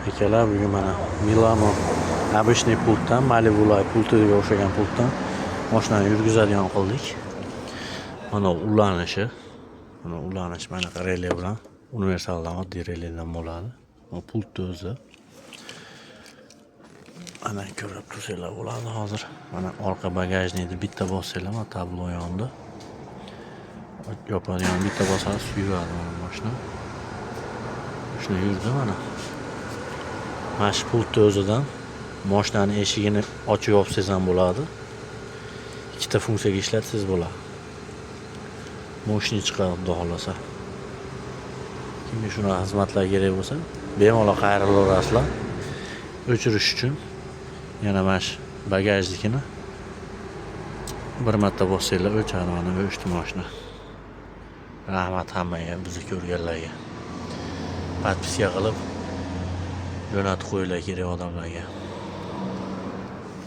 Akalar, bugun mana Milano обычный pultdan, Malibu pultiga o'xshagan pultdan mashinani yurgizadigan qildik. Mana ulanishi. Mana ulanish mana rele bilan, universaldan, oddiy reledan bo'ladi. Bu pultni o'zi. Mana ko'rib tursanglar bo'ladi hozir. Mana orqa багажник ni bitta bossanglar, mana tablo yondi. Yopadigan bitta bosasiz, yuradi mana mashina. Shuni yurdi mana. Mana shu pultni o'zidan mashinani eshigini ochib yopsangiz ham bo'ladi. Ikkita funksiyaga ishlatsangiz bo'ladi. Мощный chiqadi, xudo xohlasa. Kimga shunaqa xizmatlar kerak bo'lsa, bemalol qayrilaverasizlar. O'chirish uchun yana mana shu багажник ini bir marta bossanglar, o'chadi. Mana o'chdi mashina. Rahmat hammaga, bizni ko'rganlarga. Подписка qilib jo'natib qo'yinglar kerak odamlarga.